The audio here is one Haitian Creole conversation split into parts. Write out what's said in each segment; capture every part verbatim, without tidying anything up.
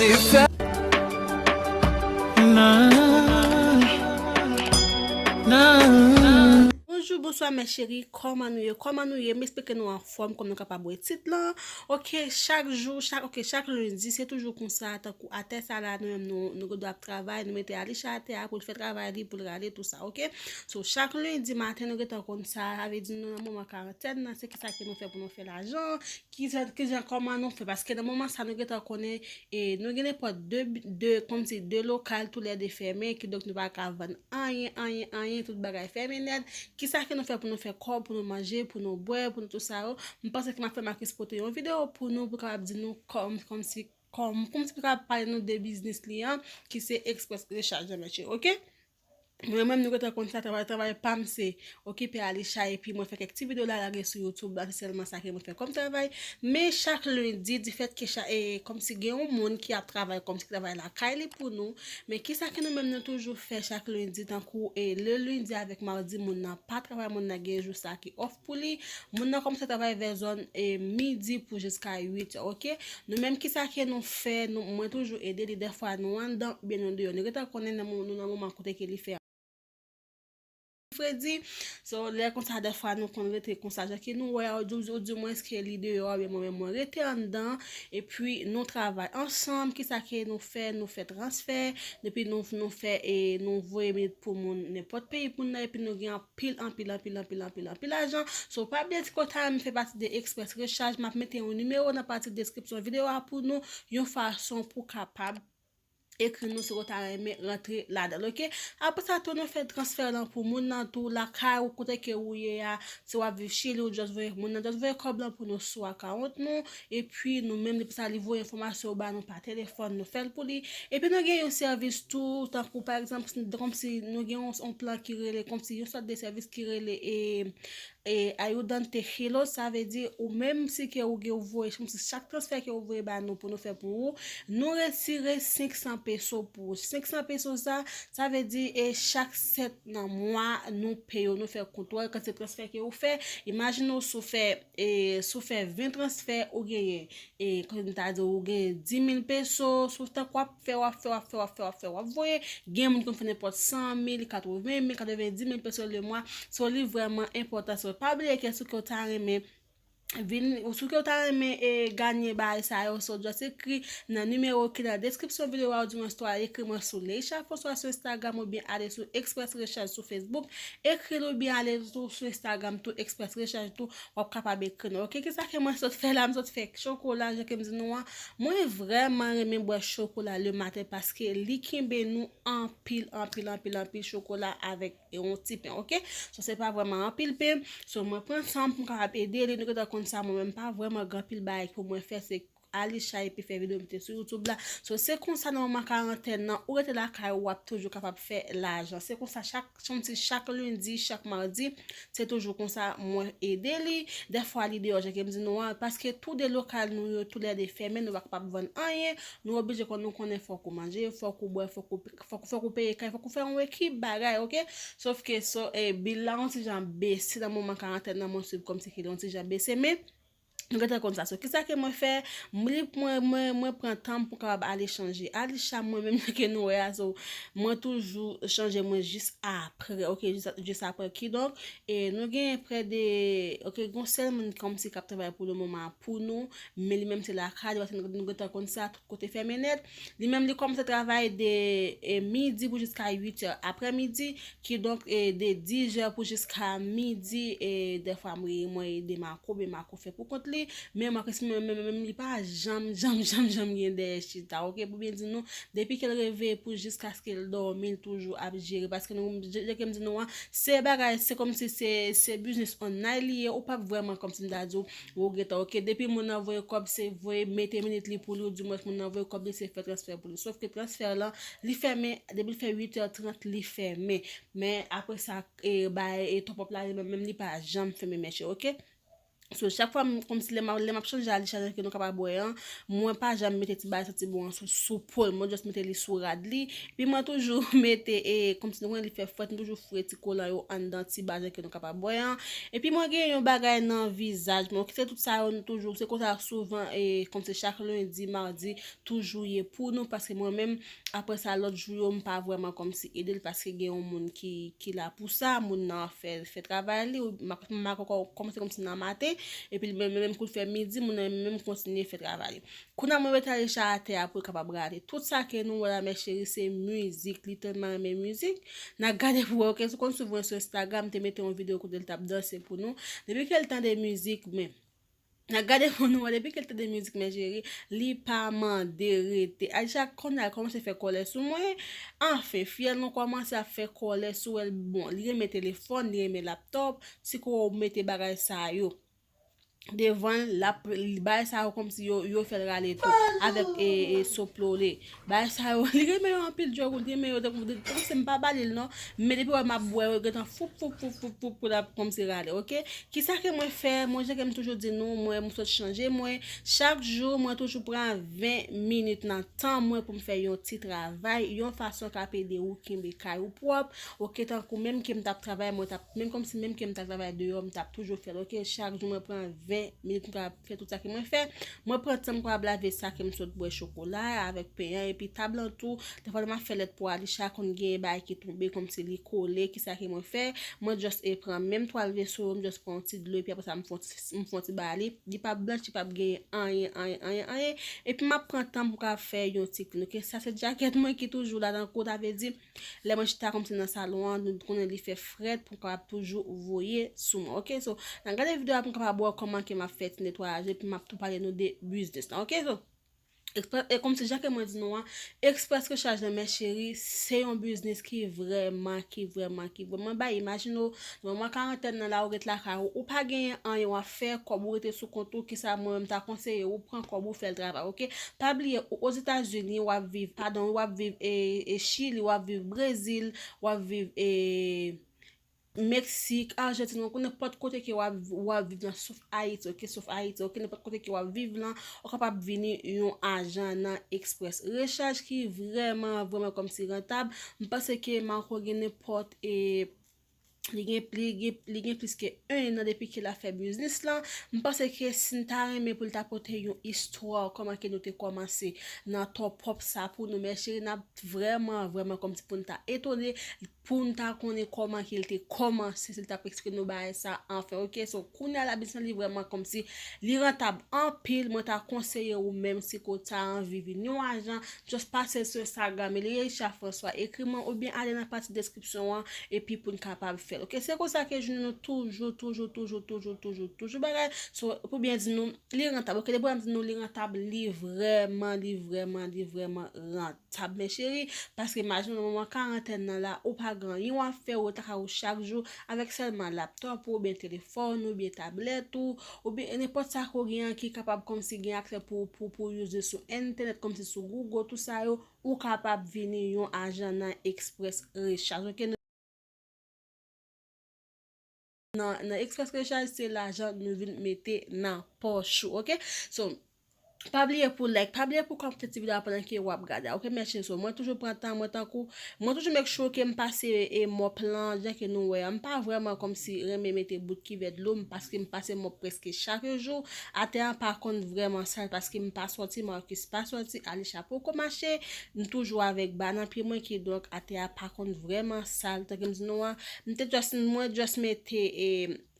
Nan, nan. Bonjou, bonswa, mè cheri. Kòman nou ye? Kòman nou ye? M espere nou anfòm, kòm nou kapab wè tit lan. Ok, chak jou, chak, ok, chak lendi, se toujou konsa, tankou atè sa la, nou menm, nou, nou gen dwa ap travay, nou mete Alisha atè a pou l fè travay li, pou l rale, tou sa, ok? So, chak lendi maten, nou gentan konn sa, sa vle di nou nan moman karantèn nan, se kisa ke nou fè pou nou fè lajan, ki jan, ki jan, kòman nou fè, paske nan moman sa, nou gentan konnen, e, nou gen nenpòt de, de, kòmsi de lokal, toulède fèmen, kidonk nou pa ka vann anyen, anyen, anyen, tout bagay fèmen nèt. Kisa ke nou fè pou nou fè kòb, pou nou manje, pou nou bwè, pou nou tou sa yo? M panse ke m ap fè Marcus pote yon videyo pou nou, pou kapab di nou kòm, kòmsi, kòm, kòmsi pou kapab pale nou de biznis li an, ki se Express Recharge, mèche, ok? Mwen menm, nou gentan konn sa, travay, travay pa m se okipe Alisha, epi mwen fè kèk ti videyo la lage sou YouTube la, se sèlman sa ke mwen fè kòm travay. Men chak lendi, difèt ke cha-, e, kòmsi gen yon moun ki ap travay, kòmsi ki travay lakay li pou nou, men kisa ke nou menm nou toujou fè chak lendi, tankou, e, le lendi avèk madi, moun nan pa travay, moun nan gen jou sa ki off pou li, moun nan kòmanse travay vè zòn, e, midi pou jiska uit è, ok? Nou menm, kisa ke nou fè? Nou, mwen toujou ede li, dèfwa nou anndan oubyen nou deyò. Nou gentan konnen nan mo-, nou nan moman kote ke li fè fredi. So, lè konsa, dèfwa nou konn rete konsa, jan ke nou wè a, ou di, ou di mwens ke li deyò, oubyen mwen menm mwen rete anndan, epi nou travay ansanm. Kisa ke nou fè? Nou fè transfè, epi nou, nou fè, e, nou voye minit pou moun, nenpòt peyi moun nan, epi nou gen anpil, anpil, anpil, anpil, anpil, anpil lajan. So, pa bliye di ke w ta renmen fè pati de Express Recharge, m ap mete yon nimewo nan pati deskripsyon videyo a pou nou, yon fason pou kapab ekri nou si w ta renmen rantre ladan l, ok? Apre sa tou, nou fè transfè lan pou moun nan tou, lakay ou, kote ke ou ye a, si w ap viv Chili, ou just voye moun nan, just voye kòb lan pou nou sou akawont nou, epi nou menm, depi sa li voye enfòmasyon yo ba nou pa telefòn, nou fè l pou li. Epi nou gen yon sèvis tou, tankou pa egzanp, kòmsi nou gen yon, yon plan ki rele, kòmsi yon sòt de sèvis ki rele, e, e, Ayudante Hello, sa vle di ou menm si ke ou gen ou voye, kòmsi chak transfè ke ou voye ba nou pou nou fè pou ou, nou retire senk san peso pou ou. Senk san peso sa, sa vle di, e, chak sèt nan mwa, nou peye w, nou fè kontwòl kantite transfè ke ou fè. Imajine w si w fè, e, si w fè ven transfè, ou genyen, e, kòm m ta di w, ou genyen dis mil peso, si w tankou w ap fè, w ap fè, w ap fè, w ap fè, w ap fè, w ap voye, gen moun ki konn fè nenpòt san mil, katreven mil, katrevendiz mil peso le mwa. So, li vrèman enpòtan. So, pa bliye ke si ke w ta renmen vin, ou si ke w ta renmen, e, ganye bagay sa yo, so, just ekri nan nimewo ki nan deskripsyon videyo a, oudimwens tou ale ekri mwen sou Leisha François sou Instagram oubyen ale sou Express Recharge sou Facebook, ekri l oubyen ale tou sou Instagram tou, Express Recharge tou, w ap kapab ekri nou. Ok, kisa ke mwen sot fè la? M sot fè chokola, jan ke m di nou an. Mwen vrèman renmen bwè chokola le maten paske li kenbe nou anpil, anpil, anpil, anpil chokola avèk yon ti pen, ok? So, se pa vrèman anpil pen. So, mwen pran sa m pou m kapab ede li. Nou gentan konn sa, mwen menm pa vrèman gen anpil bagay pou mwen fè, se Alisha epi fè videyo mete sou YouTube la. So, se konsa nan moman karantèn nan, ou rete lakay ou, w ap toujou kapab fè lajan. Se konsa chak, kòmsi chak lendi, chak madi, se toujou konsa mwen ede li. Dèfwa li deyò, jan ke m di nou an, paske tou de lokal nou yo, toulède fèmen, nou pa kapab vann anyen. Nou oblije kon nou konnen fòk ou manje, fòk ou bwè, fòk ou, fòk, fòk ou peye kay, fòk ou fè yon ekip bagay, ok? Sòf ke so, e, bil la yon ti jan bese nan moman karantèn nan, mwen swiv kòmsi ke li yon ti jan bese, men nou gentan konn sa. So, kisa ke mwen fè? Mwen, mwen, mwen, mwen pran tan m pou kapab ale chanje Alisha, mwen menm ke nou wè a, so, mwen toujou chanje mwen jis apre, ok, jis, jis apre. Kidonk, e, nou gen prè de, ok, gon sèl moun kòmsi k ap travay pou le moman pou nou, men li menm se lakay li, paske nou, nou gentan konn sa, tout kote fèmen nèt. Li menm, li kòmanse travay de, e, midi pou jiska uit è aprèmidi, kidonk, e, de diz è pou jiska midi, e, dèfwa mwen, mwen ede Marco, men Marco fè pou kont li, men Marcus menm, menm, menm, li pa janm, janm, janm, janm gen dèyè chita, ok? Pou byen di nou, depi ke l reveye pou jiskaske l dòmi, l toujou ap jere, paske nou, jan, jan ke m di nou an, se bagay, se kòmsi se, se biznis online li ye, ou p ap vrèman kòmsi m ta di w, ou gentan, ok, depi moun nan voye kòb, se voye mete minit li pou li, oudimwens moun nan voye kòb li, se fè transfè pou li. Sòf ke transfè lan, li fèmen, depi l fè uit è trant, li fèmen. Men apre sa, e, bay, e, top up la, li menm, menm li pa janm fèmen, mèche, ok? So, chak fwa m, kòmsi lè m, lè m ap chanje Alisha jan ke nou kapab wè an, mwen pa janm mete ti bagay santi bon an sou, sou po l, mwen just mete li sou rad li. Epi mwen toujou mete, e, kòmsi nou konnen li fè frèt, m toujou foure ti kolan yo anndan ti bagay jan ke nou kapab wè an. Epi mwen gen yon bagay nan vizaj mwen, se tout sa yo nou toujou, se konsa souvan, e, kòmsi chak lendi, madi, toujou ye pou nou, paske mwen menm, apre sa, lòt jou yo, m pa vrèman kòmsi ede l, paske gen yon moun ki, ki la pou sa, moun nan fè, fè travay li, m ap, m ap ankò kòmanse kòmsi nan maten, epi li menm, menm kou l fè midi, moun nan menm kontinye fè travay li. Kounye a mwen mete Alisha atè a pou l kapab rale. Tout sa ke nou wè la, mes chéris, se mizik, li tèlman renmen mizik. N a gade pou wè, oke, si w konn swiv mwen sou Instagram, m te mete yon videyo kote l t ap danse pou nou. Depi ke l tande mizik, men, n a gade pou nou wè, depi ke l tande mizik, mes chéris, li pa mande rete. Alisha kounye a kòmanse fè kòlè sou mwen. Anfen, fiyèl nou kòmanse ap fè kòlè sou l. Bon, li renmen telefòn, li renmen laptòp, si ko w mete bagay sa yo devan l, l ap, bagay sa yo kòmsi yo, yo fè l rale tou, avèk, e, e, soplole. Bagay sa yo, li renmen yo anpil, djòl, li renmen yo, tankou, tankou se m pa ba li l non, men depi wè m ap bwè, yo gentan foup, foup, foup, foup, foup, pou l ap kòmsi rale, oke? Kisa ke mwen fè? Mwen, jan ke m toujou di nou, mwen, m sot chanje, mwen, chak jou, mwen toujou pran ven minit nan tan mwen pou m fè yon ti travay, yon fason k ap ede ou kenbe kay ou pwòp, oke, tankou menm ke m t ap travay, mwen t ap, menm kòmsi menm ke m t ap travay deyò, m t ap toujou fè l, oke, chak jou mwen pran ven minit, m ka fè tout sa ke mwen fè, mwen pran tan m kapab lave sa ke m sot bwè chokola a avèk pen an, epi tab lan tou, defwa lè m ap fè lèt pou Alisha, konn gen bagay ki tonbe, kòmsi li kole, kisa ke mwen fè, mwen just e pran menm twal veso yo, m just pran yon ti dlo, epi apre sa, m fè yon ti, m fè yon ti ba li, li p ap blanch, li p ap genyen anyen, anyen, anyen, anyen, epi m ap pran tan pou m ka fè yon ti klin, oke, sa se djakèt mwen ki toujou la, tankou ta vle di, lè mwen chita kòmsi nan salon an, nou konnen li fè frèt pou m kapab toujou voye sou mwen. Oke, so, n a gade videyo a pou m kapab wè kòman ke m ap fè ti netwayaj, epi m ap tou pale nou de biznis lan. Oke, so, Express, e kòmsi jan ke mwen di nou an, Express Recharge nan, mes chéris, se yon biznis ki vrèman, ki vrèman, ki vrèman bay. Imajine w, nan moman karantèn nan la, ou ret lakay ou, ou pa genyen anyen w ap fè, kòb ou rete sou kont ou, kisa mwen menm ta konseye ou, pran kòb ou fè l travay, oke? Pa bliye, ou Ozetazini, w ap viv, padon, w ap viv e, e Chili, w ap viv Brezil, w ap viv e Meksik, Ajantin, ou nenpòt kote ke w ap, w ap viv lan, sof Ayiti, oke, sof Ayiti, oke, nenpòt kote ke w ap viv lan, ou kapab vini yon ajan nan Express Recharge ki vrèman, vrèman kòmsi rantab. M panse ke Marco gen nenpòt e Li gen, li gen, li gen plis ke en an depi ke l ap fè biznis lan. M panse ke si n ta renmen pou l ta pote yon istwa kòman ke nou te kòmanse nan top pop sa pou nou, mes chéris, n ap vrèman, vrèman kòmsi pou n ta etone, pou n ta konnen kòman ke l te kòmanse, si l t ap eksplike nou bagay sa anfen, oke? So, kounye a la biznis lan li vrèman kòmsi li rantab anpil, mwen ta konseye ou menm si ke w ta anvi vin yon ajan, just pase sou Instagram, Elirecha François, ekri mwen oubyen ale nan pati deskripsyon an, epi pou n kapab fè l. Oke, se konsa ke jounen nou toujou, toujou, toujou, toujou, toujou, toujou bagay. So, pou byen di nou, li rantab. Oke, depi m di nou li rantab, li vrèman, li vrèman, li vrèman rantab, mes chéris. Paske imajine w nan moman karantèn nan la, ou pa gen anyen w ap fè, ou ret lakay ou chak jou, avèk sèlman laptop ou, oubyen telefòn ou, oubyen tablèt ou, oubyen nenpòt sa ke w gen an ki kapab kòmsi gen aksè pou, pou, pou use sou entènèt, kòmsi sou Google, tout sa yo, ou kapab vini yon ajan nan Express Recharge. Oke, nan, nan Express Recharge, se lajan nou vin mete nan pòch ou, oke? So, pa bliye pou like, pa bliye pou kòmante ti videyo a pandan ke w ap gade, oke? Mèsi, so, mwen toujou pran tan, mwen tankou, mwen toujou make sure ke m pase e mòp lan, jan ke nou wè a, m pa vrèman kòmsi renmen mete bout kivè dlo, m paske m pase mòp prèske chak jou, atè an pa konn vrèman sal, paske m pa sòti, Marcus pa sòti, Alisha poko mache, m toujou avèk ba nan pye mwen, kidonk atè a pa konn vrèman sal. Tanke m di nou an, m te just, mwen just mete e,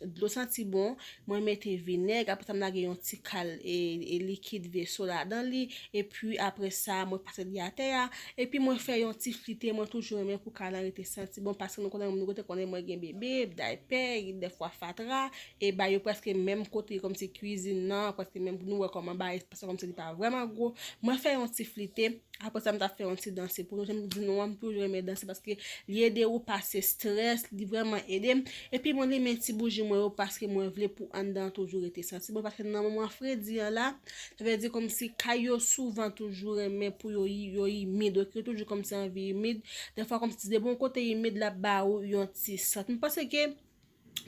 dlo santi bon, mwen mete vinèg, apre sa m lage yon ti kal e, e likid veso ladan li, epi apre sa mwen pase li atè a, epi mwen fè yon ti flite, mwen toujou renmen pou kay lan rete santi bon, paske nou konnen, nou te konnen mwen gen bebe, daypè, dèfwa fatra, e ba yo prèske menm kote, kòmsi kwizin nan, prèske menm, nou wè kòman bagay, paske kòmsi li pa vrèman gwo, mwen fè yon ti flite, apre sa m t ap fè yon ti danse pou nou, jan m di nou an, m toujou renmen danse, paske li ede ou pase strès, li vrèman ede m, epi mwen limen ti bouji mwen yo, paske mwen vle pou anndan an toujou rete santi bon, paske nan moman fredi an la, sa vle di kòmsi kay yo souvan toujou renmen pou yo, yo imid, oke, yo toujou kòmsi anvi imid, dèfwa kòmsi depi yon kote imid, l ap ba ou yon ti sant. M panse ke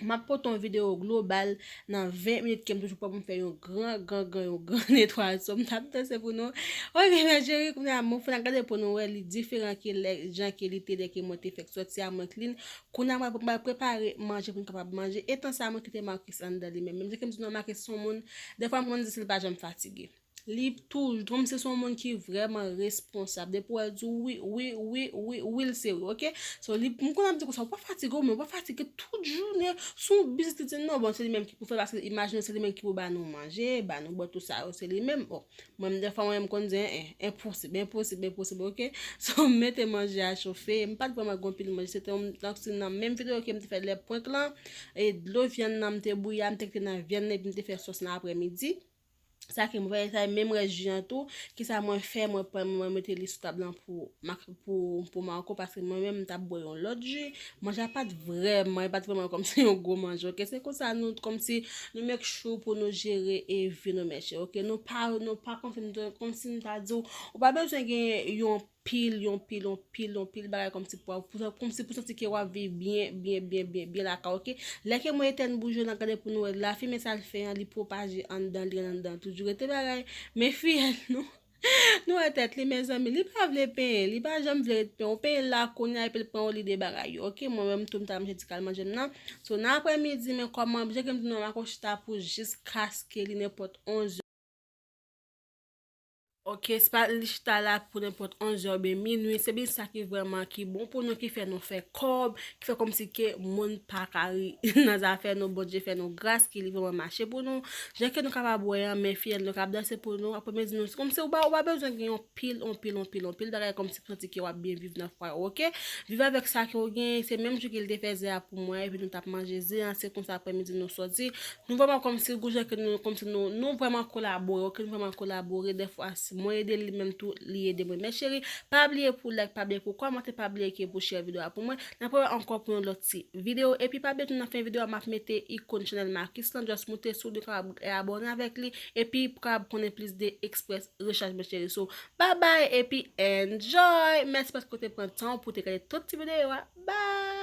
M ap pote yon videyo global nan ven minit ke m toujou pran pou m fè yon gran, gran, gran, yon gran netwayaj. So, m t ap danse pou nou. Ok, mè cheri, kounye a, mwen fè n gade pou nou wè li diferan ke lè, jan ke li te lè ke mwen te fèk sòti a, mwen clean. Kounye a, mwen pral prepare manje pou n kapab manje. Etan sa, mwen kite Marcus anndan li menm. Menm jan ke m di nou, Marcus se yon moun, defwa m konn di si l pa janm fatige. Li toujou, kòmsi se yon moun ki vrèman responsab. Depi w wè l di w wi, wi, wi, wi, wi, l se wi, ok? So, li, m konn ap di konsa, ou pa fatige w, men ou pa fatige tout jounen. Si w biznis li di non, bon, se li menm ki pou fè, paske imajine se li menm ki pou ba nou manje, ba nou bwè, tout sa yo, se li menm. Bon, mwen, m, defwa, mwen, m konn di, en, en, enposib, enposib, enposib, ok? So, m mete manje a chofe, m pa t vrèman gen anpil manje, se te yon, donk, se nan menm videyo ke m te fè lè prank lan, e dlo vyann nan, m te bouyi a, m te kite nan vyann nan, epi m te fè sòs nan aprèmidi. Sa ke mwen fè, sa menm rès ji an tou, kisa mwen fè, mwen pran, mwen mete li sou tab lan pou, pou, pou Marco, paske mwen menm, m t ap bwè yon lòt ji. Manje a pa t vrèman, e pa t vrèman kòmsi yon gwo manje, ok? Se konsa nou, kòmsi nou make sure pou nou jere e vi nou, mèche, ok? Nou pa, nou pa kòmsi nou, kòmsi m ta di w, ou pa bezwen gen yon pil, yon pil, yon pil, yon pil bagay kòmsi pou, pou, kòmsi pou santi ke w ap viv byen, byen, byen, byen, byen lakay, ok? Lè ke mwen etèn bouji yo nan gade pou nou wè lafimen sa l fè an, li pwopaje anndan, li anndan toujou rete bagay. Men fiyèl nou, nou wè tèt li, mezanmi, li pa vle penyen, li pa janm vle ret penyen. Ou penyen l la kounye a, epi l pran yon lide bagay yo, ok? Mwen menm tou, m ta manje ti kal manje m nan. So, nan aprèmidi, men kòman, jan ke m di nou, m a chita pou jiskaske li nenpòt onz Ok, se pa li chita la pou nenpòt onz è oubyen minui. Se biznis sa ki vrèman ki bon pou nou, ki fè nou fè kòb, ki fè kòmsi ke moun pa ka ri nan zafè nou. Bondye fè nou gras, ki li vrèman mache pou nou. Jan ke nou kapab wè an, men fiyèl nou k ap danse pou nou. Aprèmidi nou, kòmsi ou pa, ou pa bezwen gen yon pil, yon pil, yon pil, yon pil bagay kòmsi pou santi ke w ap byen viv nan fwaye w, ok? Viv avèk sa ke w gen, se menm jan ke li te fè ze a pou mwen, epi nou t ap manje ze a, se konsa aprèmidi nou sòti. Nou vrèman kòmsi gon jan ke nou, kòmsi nou, nou vrèman kolabore, ok, nou vrèman kolabore. Dèfwa, si mwen ede li, li menm tou, li ede mwen. Mè cheri, pa bliye pou like, pa bliye pou kòmante, pa bliye ke pou share videyo a pou mwen. N ap wè ankò pou yon lòt ti videyo. Epi pa bliye tou nan fen videyo a, m ap mete ikòn chanèl Marcus lan, just moute sou li, kapab abòne avèk li, epi kapab konnen plis de Express Recharge, mè cheri. So, bye bye, epi enjoy! Mèsi paske w te pran tan pou te gade tout ti videyo a. Bye!